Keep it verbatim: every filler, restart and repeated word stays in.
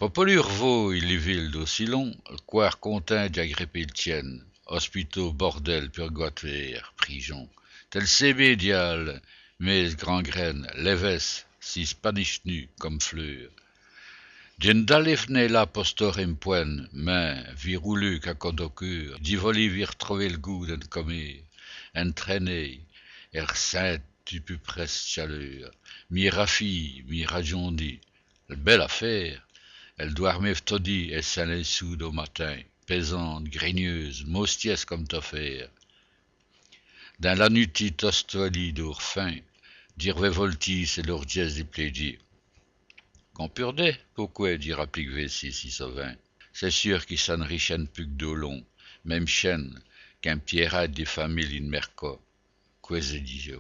Po polûre vôye li vile d'ossi lon, l' cwâr contint dj'a gripé l' tiène, ospitau, bordèl, purgwatwêre, prîjon. Tèl sét bén, diâle, mêsse grangrène, lèvèsse, si spanichenut come fleûr. Dji n' dalé nén la po storer m' pwène, mins, vîr oûlû qu'a co do keûr, dji volî vîr trover l' goût d'ène coméye, ène trènêye, èt r'sinte pus prèsse s' tchaleûr, mi rafî, mi radjon.ner. L' bèle afêre, èle dwârméve todi èt sins linsoû do matin, pèsante, grigneûse, maustièsse come tot fêre. Dins l'anuti tostoîlî d'ôrfin, dji r'wè voltî sès lôrdjèsses di plêdjî. Compurdez pouqwè dji raplique vêci si sovint. C'èst sûr qui ça n' richène pus qu' do lon, min.me chène, qu'in pièrâdje di famile i n' mèrte co. Qwè dj'è dit djo.